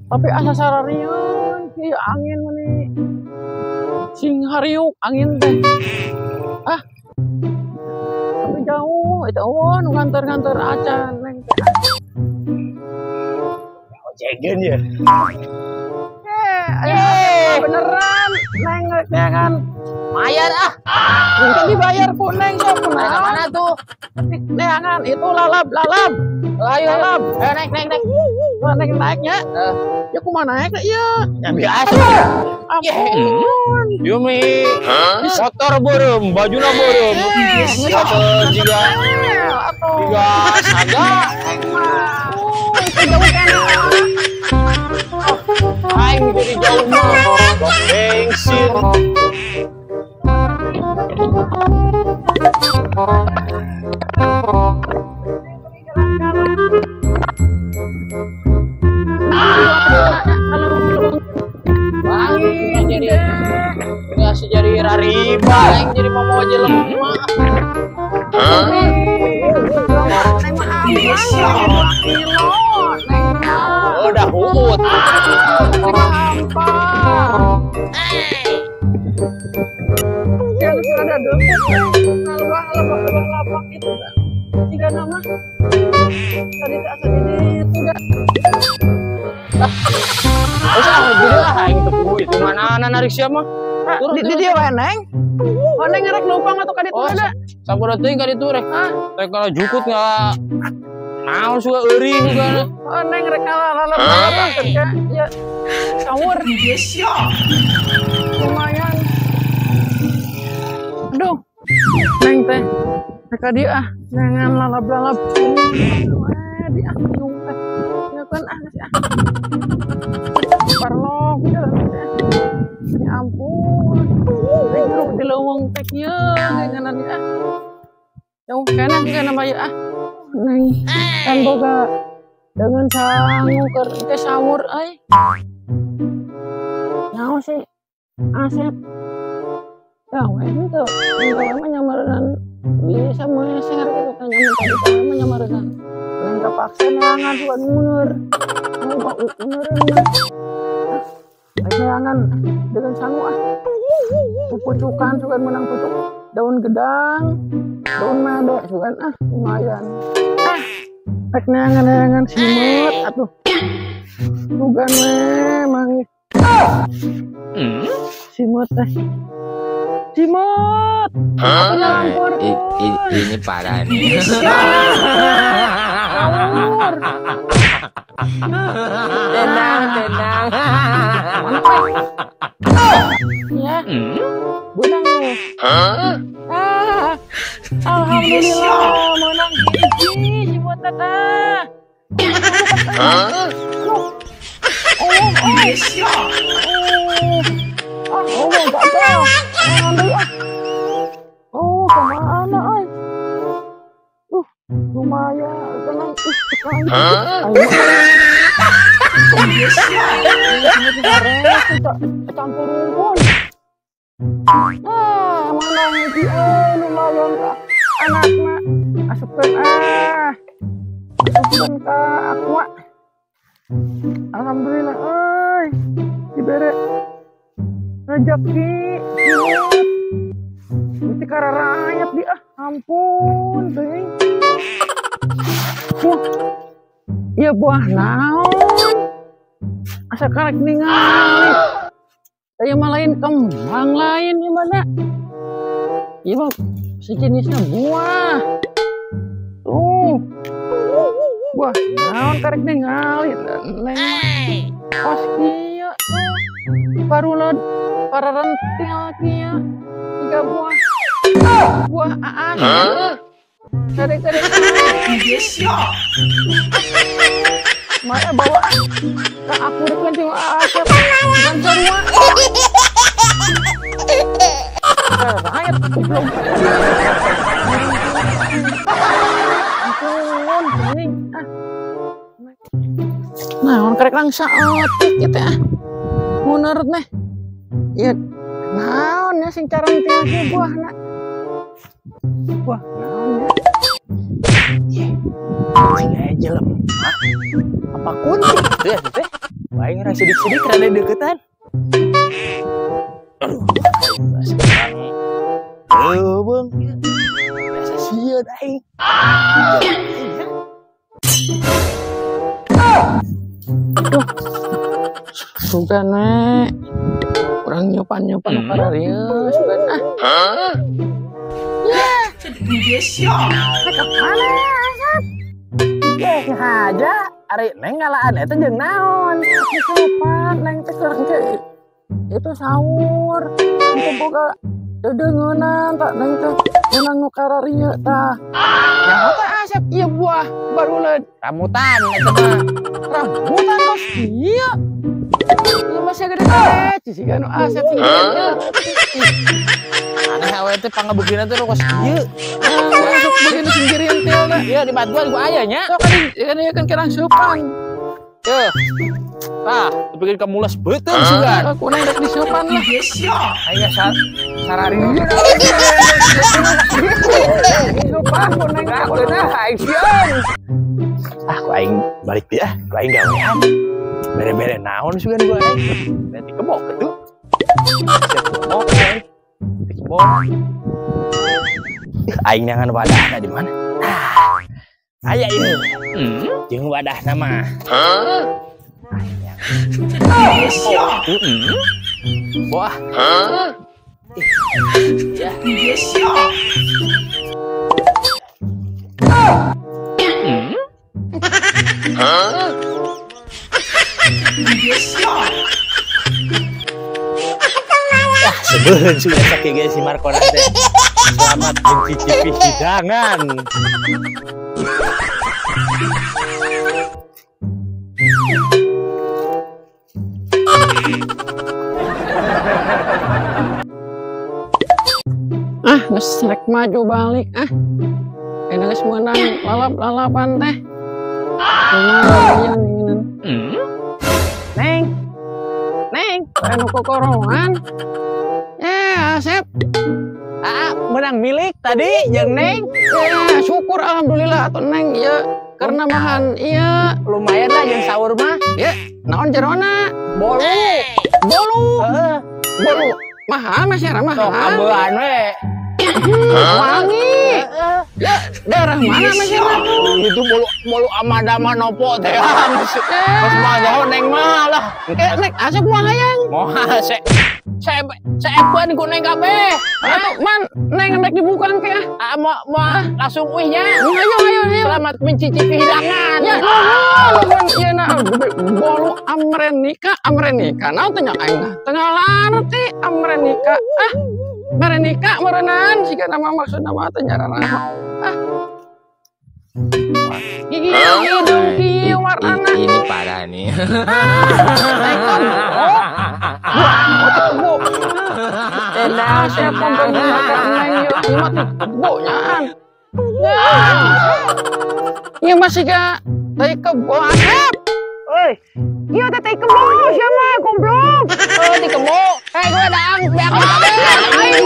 Tapi asa sararieun kieu angin meni. Sing hariuk angin teh. Ah. Tapi jauh itu eueuh nu nganter-nganter acan Neng teh. Ojegeun ya. Eh, beneran Neng rek neangan. Bayar ah. Mungkin dibayar ku Neng sok Naik ke mana tuh? Neangan itu lalap-lalap. Ayo Lalap. Ayo naik naik naik. Wah, Neng naiknya. Ya kumaha naik ieu? Ya biasa. Ampun. Yumi. Motor beureum, bajuna beureum. Motor juga juga saga. Neng mah. Itu jauh kan. Aing jadi jauh mah. Bensin. Aing jadi nggak jadi rariba, aing jadi mau aja lemah. Udah huut. Ada lapak itu tidak nama tadi tak asa di itu dah. Usah jadi lah aing teu itu mana narik siapa mah. Di dia wae Neng. Oh Neng rek numpang atau ka ditu da. Sampura teuing ka ditu rek. Rek kalau jukut enggak naon suka euring suka. Oh Neng rek lalap lalap kerja ya. Sahur. Lumayan. Aduh. Neng teh. Rek ka dieu ah, jangan lalap-lalap. Di ah bingung teh. Kan ah geus ah. Parlok jalan teh. Ya ampun. Neng ruk di leuweung teh kieu ngeunaan ah. Jauh keneh kana mah ieu ah. Neng kan boga dengan sangu keur teh sahur euy. Nyaho sih Asep. Ya we henteu. Henteu we mah nyamarenan bisa meser gitu kan nyaman tadi teh mah nyamarenan. Neng kapaksa neangan sugan mundur. Neng kok mundureun mah. Neangan dengan sangu ah. Pucukan sugan menang pucuk daun gedang, daun mede sugan ah lumayan. Ah, rek neangan simut atuh. Sugan we manggih. Simut teh. Simut. Aku nyalampur. Ini parah nih. Ngawur. Tenang, tenang. Ya. Menang ya. Ah, alhamdulillah menang hiji simut teh. Oh, oh. Oh, gagal. Oh, kemana, ay? Lumayan, tenang. Campur rumpun. Ah, mana hiji, lumayan kak. Anakna, asupkeun ah. Asupkeun ka aqua. Alhamdulillah, euy. Dibere rezeki. Mesti kararayap di ah, ampun teuing. Wah. Ieu buah naon? Asa karek ningali. Ieu mah lain kembang lain ieu mah. Ieu mah sejenisnya buah. Tuh. Buah naon karek ningali. Neng. Pas kieu tuh. Parulod pararentil kieu. 3 buah. Buah aas. Tarik-tarik. Maya bawa ke aku rek jeung Asep. Bukan sarua. Rakyat goblok. Ampun, teuing ah. Nah, on karek langsa otik ieu teh ah. Munurut neh. Ieu naon ya sing carentil kieu buahna. Buah naon ya? Ye, sing aya jelema. Apa kunti gitu ya teh? Aing rasa sidik-sidik rada deketan. Aduh, sekarang leuweung. Rasa sieun aing. Aduh. Sugan we. Urang nyopan-nyopan kararieu sugan ah. Hah? Ya. Mana Asep? Eh, haja ari neng ngalaan eta jeung naon? Sopan neng teh keur itu sahur. Itu boga dedeungeunnan tak neng teh meunang nu kararieu tah. Nyaho teh Asep ieu buah baruleud rambutan eta mah. Rambutan kos ieu. Ieu masih gede teh siga nu Asep sing gede. Aneh awe teh pangabeukina teh kos ieu. Masuk begini sendirian tilna. Iya dibantuan ku aya nya. Sok kan ieu kan kirang seupan. Yeuh. Tah, bikin kamulas beuteung sugan. Aku nang rek diseupan lah. Aing sarari. Seupan ku neng geunah aing sieun. Ah, ku aing balik deui ah, ku aing gawean. Bere-bere naon sugan ku aing. Berarti kebok kitu. Kebok aing. Kebok. Aing nyangan wadahna di mana? Ah, aya ieu. Jeung wadahna mah. Hah? Wah. Wah, sebeuheun sudah sakit guys si Marco teh. Selamat mencicipi hidangan. Ah, geus rek maju balik ah. Enak geus meunang lalap-lalapan teh. Lumayan inginan. Neng. Neng, anu kokorongan. Asep. Ah, menang milik tadi jeung Neng. Ya, syukur alhamdulillah atuh Neng ieu karena mahan ieu lumayan lah jeung sahur mah. Ya, naon jerona? Bolu. Bolu. Heeh. Bolu. Mahal masih ramah. Sok ambean we. Wangi. Ya, daerah mana masih Itu bolu bolu amadama nopo teh. Geus mah nyaho Neng mah lah. Neng Asep moal hayang. Moal seepan ku Neng kabeh. Atuh man Neng rek dibukaan ke ah. Mau langsung uih nya. Ayo ayo ayo. Selamat mencicipi hidangan. Ya nuhun nuhun ieu na bolu Amrenika Amrenika naon teh nya aing teu ngalarti Amrenika. Ah, Amrenika meureunaan siga nama maksudna mah teh nyarana. Ah. Gigi hidung kieu warnana. Ini parah nih. Wah, tenang siapa pembentukan neng ieu mah kebo nyaan. Ieu masih ga tai kebo Asep. Oi, ieu teh tai kebo sia mah goblok. Oh, tai kebo. Eh, gue daang beak kabeh. Aing.